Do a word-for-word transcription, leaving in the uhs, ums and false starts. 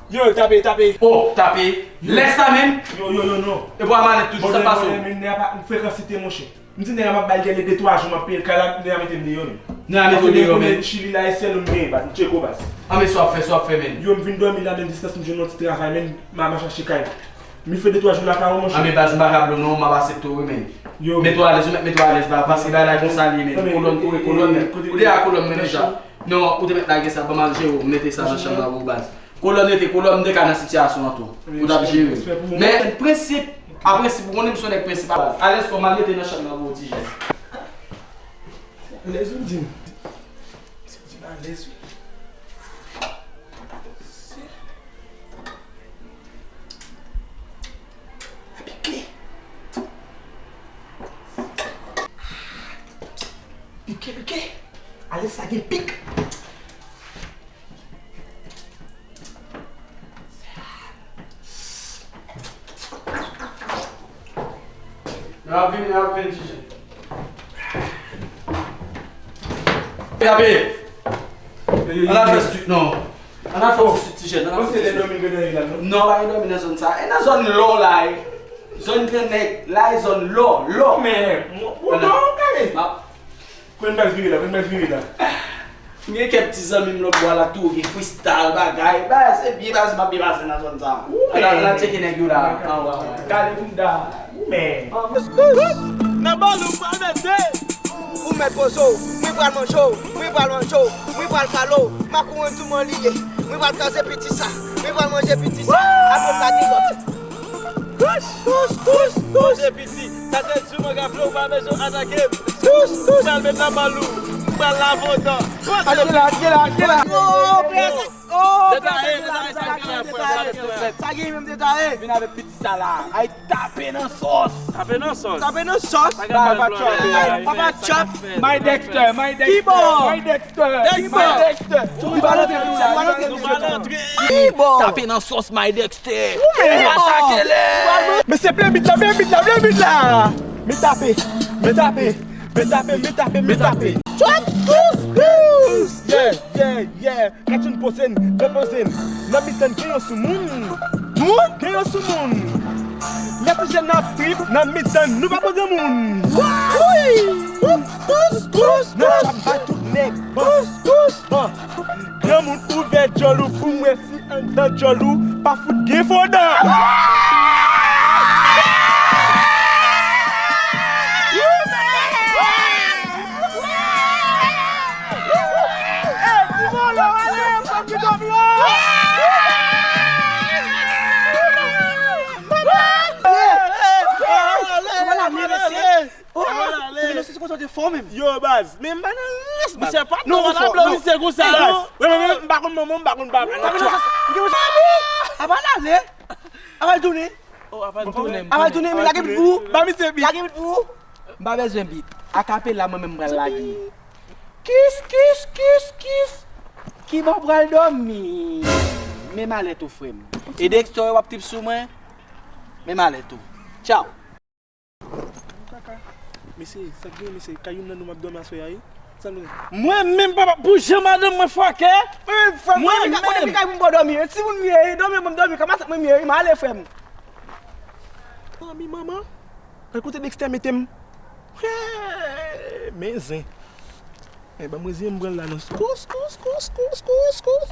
Yo, tape, tape. Oh, tape. Lè sa menm. Yo, yo, yo, non. E bwa malèt toujou, sa pase. Mwen, mwen, mwen, mwen, frekansite, monchè. M di nèg la m ap ba l gèlè de twa jou, m ap peye l kay la, nèg la mete m deyò menm. Nèg la mete w deyò menm. Chili la, e sèl ou m genyen, baz, m tcheke w, baz. An, men sa w ap fè, sa w ap fè, menm. Yo, m vin dòmi la, menm distans, m jwenn yon ti travay, menm, m a mache achte kay. M fè de twa jou la, pa yon monchè. An, men baz, m pa ka blo non, m ap aksepte w, wi, menm. Yo. Mete w alèz, ou mèt mete w alèz, baz, paske bagay la konsa li ye, menm. Kolòn, tou e kolòn, menm. Ou deja kolòn, menm, deja. Non, ou te mèt lage sa, ban m al jere w, m mete sa nan chanm nan pou ou, baz. Kolòn rete kolòn, m te ka nan sitiyasyon an tou. Ou t ap jere. Men, prensip, a prensip, ou konnen m se yon nèg prensip a baz. Alèz kòm al mete nan chanm nan pou ou, ti jèn. Alèz ou di m. Se di m alèz wi. Pike. Pike, pike. Alèz sa gen pik. N ap vini, n ap vini, ti jen. Gabe! Ann al fè swit non. Ann al fè yon swit, ti jen. Ann al fè swit. Non, pa gen dòmi nan zòn sa. E nan zòn lò la, e. Zòn grannèg la, e zòn lò, lò. Men, ou non, kale. Pran bal vire la, pran bal vire la. M gen kèk ti zanmi m lòt bò la tou, gen freestyle, bagay. Baz, se byen pase, m ap byen pase nan zòn sa. Ann al, ann al tcheke nèg yo la. Ann, wè, wè. Gade bounda. Ou men. Nan bal ou pral mete. Ou mèt poze w, mwen pral manje w, mwen pral manje w, mwen pral kale w. Makouren tou man li ye. Mwen pral kraze piti sa, mwen pral manje piti sa. Apre m pa gen lòt. Kous, kous, kous, kous. Manje piti. Sa se di mwen gafle, ou pa bezwen atake m. Kous, kous. Pral met nan bal ou. Pral lave w dan. Atake la, atake la, atake la. Yo, pèse. Oh, detaye, detaye, sa gen menm detaye. Sa gen menm detaye. Vin avèk piti sa la. Ay, tape nan sòs. Tape nan sòs. Tape nan sòs. Papa Chop. Papa Chop. My Dexter, my Dexter, my Dexter. Dexter. Li pa rantre, li pa rantre. Tape nan sòs, my Dexter. Atake lè. Mesye, play beat la, play beat la, play beat la. Men tape, men tape, men tape, men tape, men tape. Chop, kous, kous. Yeah, yeah, yeah. Kachonn poze n, bèl poze n. Nan mitan n gen yon soumoun. Moun? Gen yon soumoun. Lè ti jèn nan ap trip, nan mitan n, nou pa pran granmoun. Wi! Kous, kous, kous, kous. Nan trap bay tout nèg. Kous, kous. Bon. Granmoun ouvè djòl ou pou mwen si anndan djòl ou pa fout gen fo dan. Oh, ti Vino, se konsa w te fò menm. Yo, baz, men m pa nan rans, baz. Misye pa nan rans, baz. Misye konsa, non. Mwen, mwen, mwen, m pa konn manman, m pa konn papa. Apa l ale? Apa l tounen? Oh, apa l tounen. Apa l tounen, men lage bit pou ou. Ba misye bit. Lage bit pou ou. M pa bezwen bit. Akapela, mwen menm, m pral lage. Kis, kis, kis, kis. Kibò w pral dòmi? Men malèt ou, frè m. E Dexter, w ap trip sou mwen? Men malèt ou. Tchaw. Kaka. Mesye, sa k gen, mesye? Kay youn nan nou m ap dòmi aswè a, wi. Sa nou. Mwen menm, papa, pou jan madanm mwen fwake. Mwen menm. Mwen menm. Kote pi kay pou m ba w dòmi? E timoun m ye, e dòmi m dòmi, kama sa mwen m ye, wi, m ale, frè m. Dòmi, manman. Al kote Dexter mete m. Hey, men zen. Men ban mwen zen m pran la non. Kous, kous, kous, kous, kous, kous.